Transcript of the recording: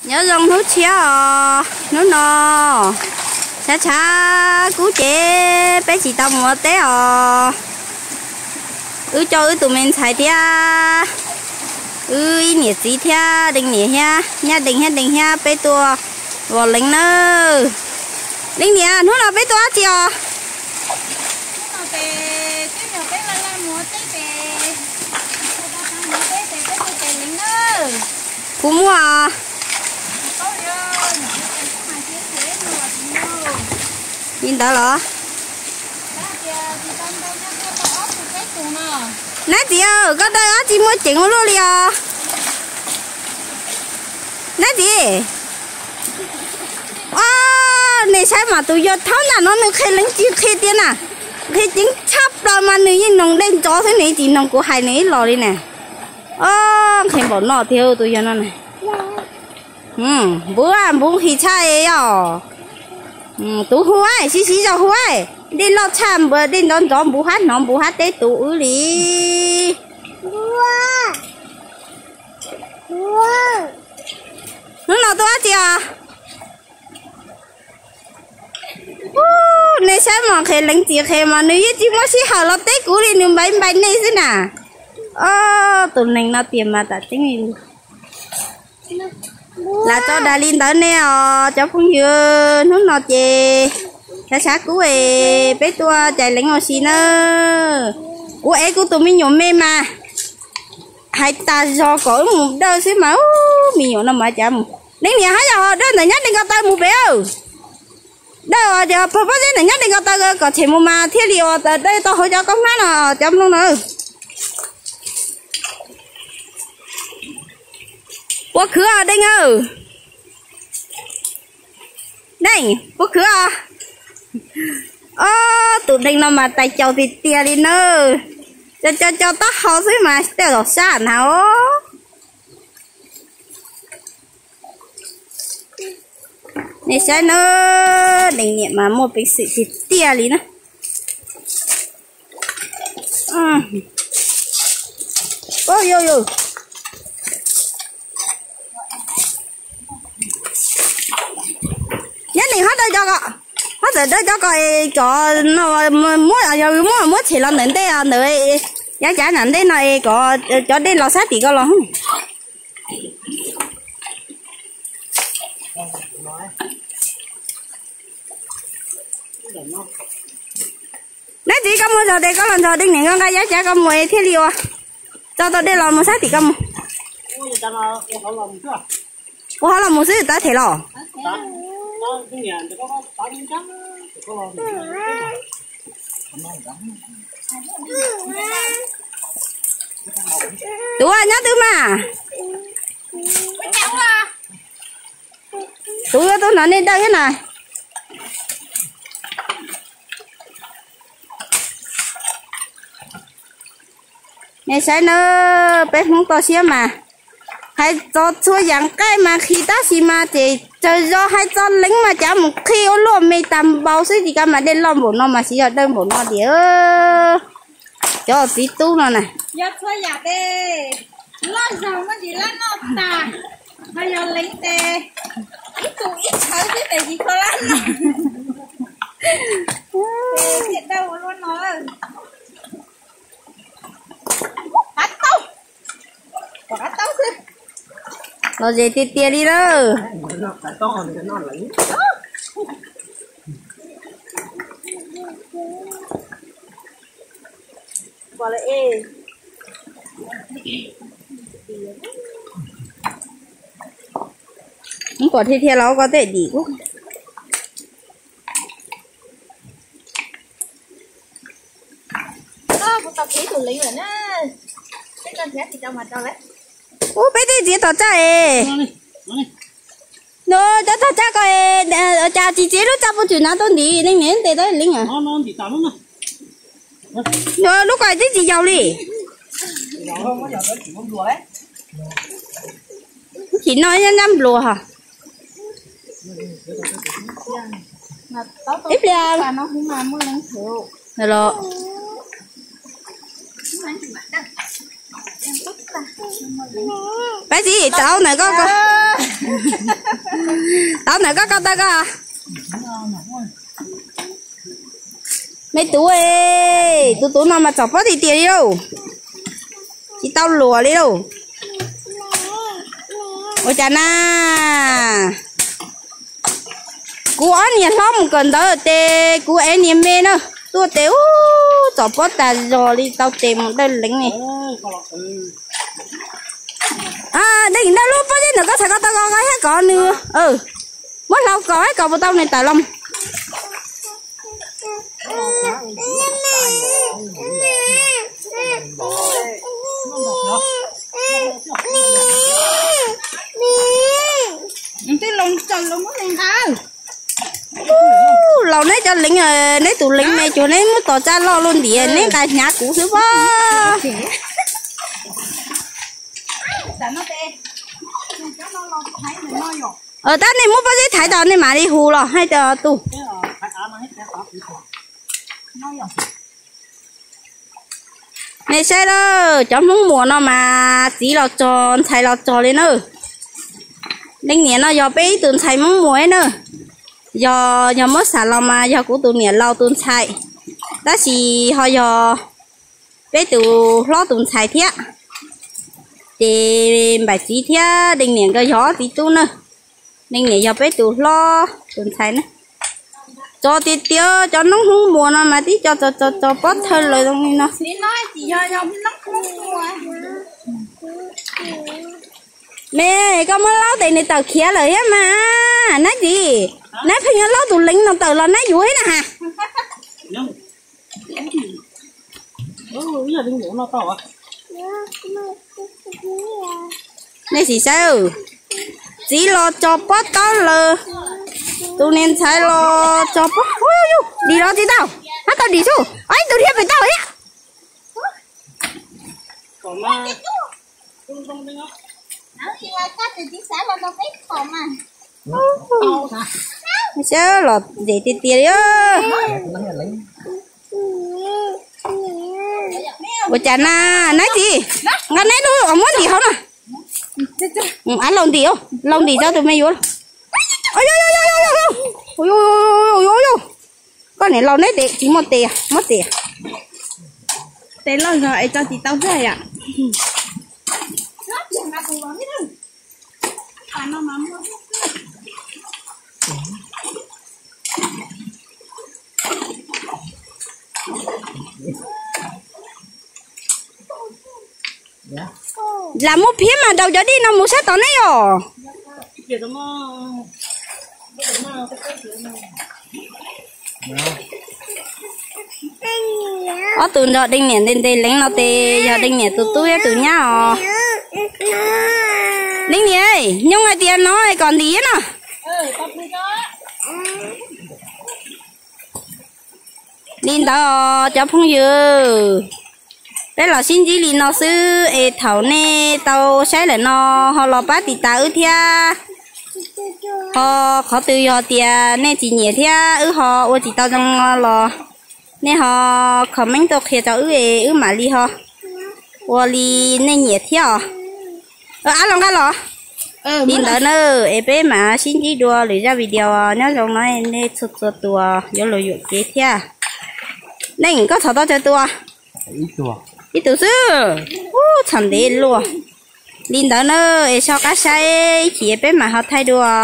Nyob zoo hnub tshiab os, hnub no tshav tshav kub ces peb tsis tau mus ua teb os. Wb coj wb tus me ntxhais thiab wb ib niam txiv thiab Deej niam thiab nyab Deej thiab Deej thiab peb tuaj los leev nawb. Deej niam, hnub no peb tuaj dab tsi os? Kuv muaj. Li ntawd los? Nab txiv, koj dawj dab tsi muaj ceev ua luaj li os? Nab txiv, o, nej saib mas tus yawg thaub nram no nws qhia leev tsis qhia tiag na, qhia ceev tshaj plaws mas nws yeej noog dej ntxov xwb, nws tsis noog kuv hais nws ib los li na. O, qhia npaum no tiag tus yawg no na. Npuv npuv nqhis tshaj os. Tus hu, siv siv zog hu, dej loj tshaj npuv, dej ntxov ntxov npuv hab hnov npuv hab teb tus wb li. Hnub no tuaj dab tsi os? Nej saib mas qhia leev tsis qhia mas nws yeej tsis muaj sij hawm los teb kuv li, nws npaiv npaiv nej xwb na. O, tus neeg no tiag mas tam tseeb li. Lam tso dag li ntawd nej os cov phooj ywg, hnub no ces tshav tshav kub es peb tuaj cais leev ua si nawb. Kuv ev kuv tus me nyuam me mas hais tas zog kom wb mus dawj xwb mas, me nyuam no mas cas mus. Deej niam hab yog dawj ntawm nyab Deej ko taw mus pem. Dawj os, pog pob zeb ntawm nyab Deej ko taw kom tshem mus mas thiaj li ua dawj tau hauv cov kaub hmab no, cov nplooj no. Puas khwv os Deej aw? Deej, puas khwv os? O, tus Deej no mas tais caus tiag tiag li nawb. Cov cov cov taub hau xwb mas tej zaum sab na os. Nej saib nawb, Deej niam mas muaj peev xwm tiag tiag li na. Nyob neeg hab dawj cov ko, hab txawm dawj cov ko es cov no muab, yog muab muab tshem los ntawm ntej ntawd, yav cav nram ntej no es kom cov dej los sab tim ko los. Nab txiv, koj muaj zog tes koj los nrog Deej niam nkoj nqa yav cav ko mus es thiaj li ua tso tau dej los mus sab tim ko mus. Ua hauv los mus xwb, tawv them los. Tus nyob twg mas? Tus yuav tuaj nrog nej dawj thiab na. Nej saib nawb, peb Hmoob toj siab mas hais txog txhua yam nqaij mas qhis tab sis mas ces tsawg zog hais txog leev mas cav mus qhib ua luaj me tag npaum xwb, tsis kav mas dej loj npaum no mas tsis yog dawj npaum no tiag. Cov txiv tub no na, yog txhua yam tes loj zog muaj ntsis lab noj tag, ho yog leev tes ib tug ib txhawv xwb tes tsis txhua lab noj. Thiaj dawj ua luaj no. Qav taub, qav taub xwb. Los ze tiag tiag li lawm. Muab kom thiaj thiaj los ua koj tej dim. Ub, peb twb txiav tom tsaj es. Nws cov tom tsaj ko es, cas tsis txiav lub tsaj puag tsuas hnav tuaj ntim, leej niam ntes tau leev. Nws lub ko twb tsis yaus li. Tsis noj nyab npluas hos. Ib pliag. Los. Peb txiv tau ntawm koj ko. Tau ntawm koj ko taw koj. Me tub, tus tub no mas txom pob tiag tiag li lauj. Tsis tau luam li lauj. Ua cas na? Kuv ob niag hlob mus kawm ntawv tes kuv ev niag me na, tuaj tes ub txom pob tas zog li tau tes mus dawj leev li. Dej ntaj lub pob zeb ntawm koj txhais ko taw ko thiab kom nws, muab hlau kom thiab kom puas tau nws tawm los. Laus neb cov leev, neb tus leev me cuag neb muab tos tsa loj luaj ntiav neb nqa hnyav kuv xwb pob. Tab nej muab pob zeb thaiv tau nej mam li hu los hais tias tus. Nej saib lawm, cov Hmoob Muas no mas txiv los tsog ntxhais los tsog li na. Leej niam no yog peb ib tug ntxhais Hmoob Muas na. Yog, yog muab xam los mas yog kuv tus niam laus tus ntxhais, tab sis ho yog peb tus hlob tus ntxhais thiab. Ces npaim txiv thiab leej niam nkawd yog ob txiv tub na. Leej niam yog peb tus hlob tus ntxhais na. Tsog tiag tiag, cov noob Hmoob Muas no mas tib co tsog tsog tsog pob thawj lawm zoo li no. Me, koj muab laub tes nws tawm khiav lawm thiab mas, nab txiv, nab pheej yuav laub tus leev no tawm los nab yuav thiab na has. Nej sim saib, txiv los tso pob taub lawm, tus niag ntxhais los tso pob, dim los tsis tau, hab tau dim xwb, ib tug dhia pem tau thiab. Xyov los ntxim tiag tiag li. Ua cas na, nab txiv, nqa neb lub muab ntim hauv na. Av laus ntim, laus ntim tso tus me yuav. Koj niam laus neb tes tsis muaj tes, muab tes. Tes loj zog es tso tsis tau xwb yom. Lam muab phiab mas daus cov dej no mus sab tom neb os. Ob tug nrog Dee niam nte nte leev no tes yog Dee niam tus tub thiab tus nyab os. Dee niam, nyoo hais tias no kom ntim no. Li ntawd os cov phooj ywg, peb los sib ntsib li no xwb es thaum nej tau saib lawm no ho los pab tiv tas wb thiab. Ho qhov twg yog tias nej tsis nyiam thiab wb ho ua tsis tau zoo los nej ho comment tuaj qhia rau wb es wb mam li ho ua li nej nyiam thiab os. Ab los nqa los. Li ntawd na, es peb mam sib ntsib dua lwm zaj video. Nyob zoo no nej txhua txhua tus yuav luag yuam kev thiab. Neej, koj txhom tau tsawg tus? Ib tug xwb. Ub, txhom ntev luaj. Li ntawd na, es so qab saib ib chim peb mam ho thaij dua.